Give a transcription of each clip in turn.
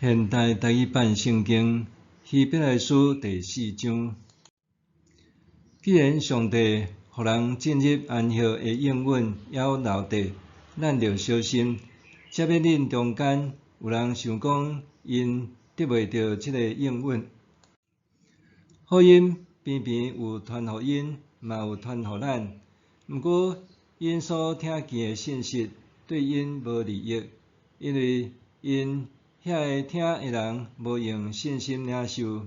現代台語版聖經希伯來書第四章。既然上帝予人進入安息的應允猶留佇，咱著小心，才免恁中間有人想講𪜶得袂著這个應允。福音平平有傳予𪜶，嘛有傳予咱。毋過𪜶所聽見的信息對𪜶無利益，因為𪜶遐个聽的人無用信心領受。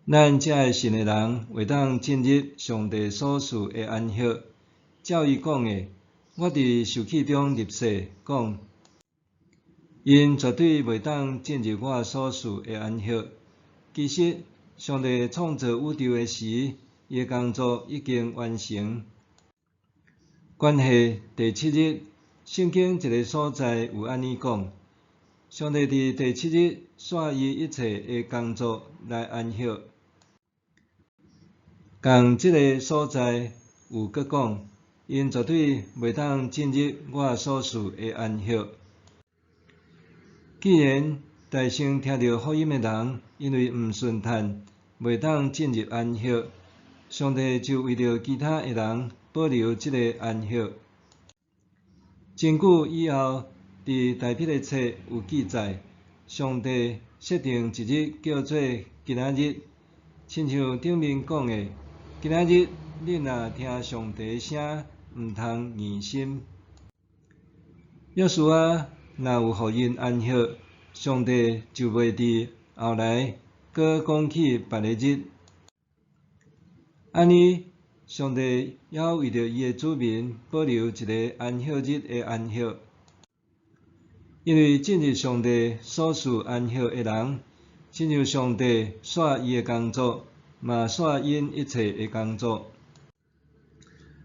咱這个信的人會當進入上帝所賜的安息。照伊講的，我佇受氣中立誓，講，𪜶絕對袂當進入我所賜的安息。其實，上帝創造宇宙的時，伊的工作已經完成。關係第七日，聖經一个所在有按呢講：上帝佇第七日煞伊一切的工作來安息。仝這个所在有閣講，𪜶絕對袂當進入我所賜的安息。既然代先聽著福音的人，因為毋順趁，袂當進入安息，上帝就為著其他的人保留這个安息。真久以後，佇大衛的冊有記載，上帝設定一日叫做今仔日，親像頂面講的，今仔日恁若聽上帝的聲，毋通硬心。約書亞若有予𪜶安息，上帝就袂佇後來閣講起別个日。按呢，上帝猶為著伊的子民保留一个安息日的安息。因為進入上帝所賜安息的人，親像上帝煞伊的工作，嘛煞𪜶一切的工作。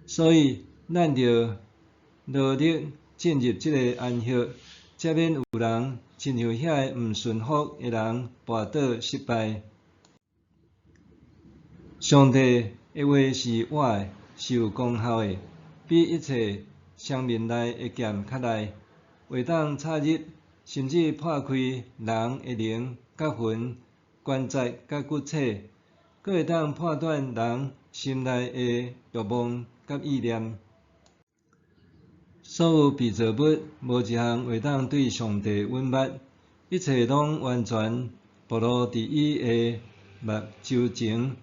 所以，咱著努力進入這个安息，才免有人親像遐个毋順服的人跋倒失敗。上帝的話是活的，是有功效的，比一切雙面刃的劍較利，會當插入，甚至破開人的靈佮魂、關節佮骨體，閣會當判斷人心內的慾望佮意念。所有被造物，無一項會當對上帝隱瞞，一切攏完全暴露佇伊的目睭前。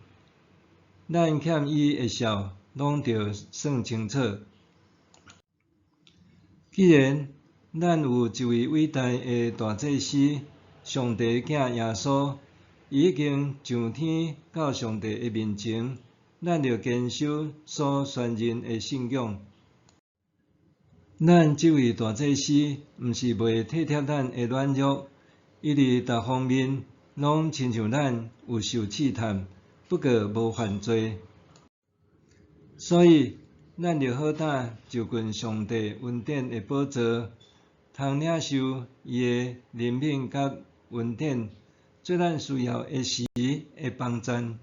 咱欠伊的數，攏著算清楚。既然咱有一位偉大的大祭司，上帝的囝耶穌，伊已經上天到上帝的面前，咱著堅守所宣認的信仰。咱這位大祭司，毋是袂體貼咱的軟弱，伊佇逐方面攏親像咱有受試探，不過無犯罪。所以，咱著好膽就近上帝恩典的寶座，通領受伊的憐憫佮恩典，做咱需要的時的幫贊。